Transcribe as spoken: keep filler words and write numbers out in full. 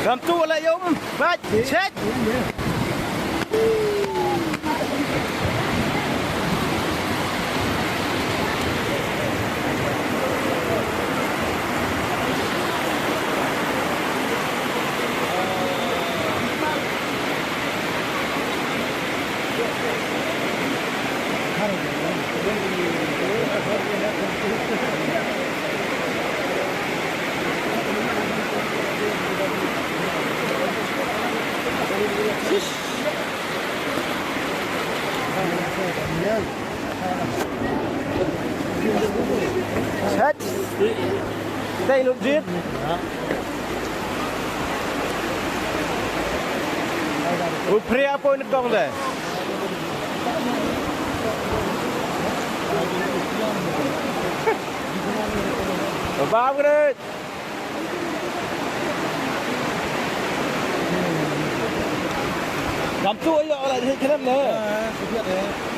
Kam tu la yum, bat, chet. Set. Dei lut dit. U Phria poi na kong de. Ba gret. Kam tu ayo la di khlem ne.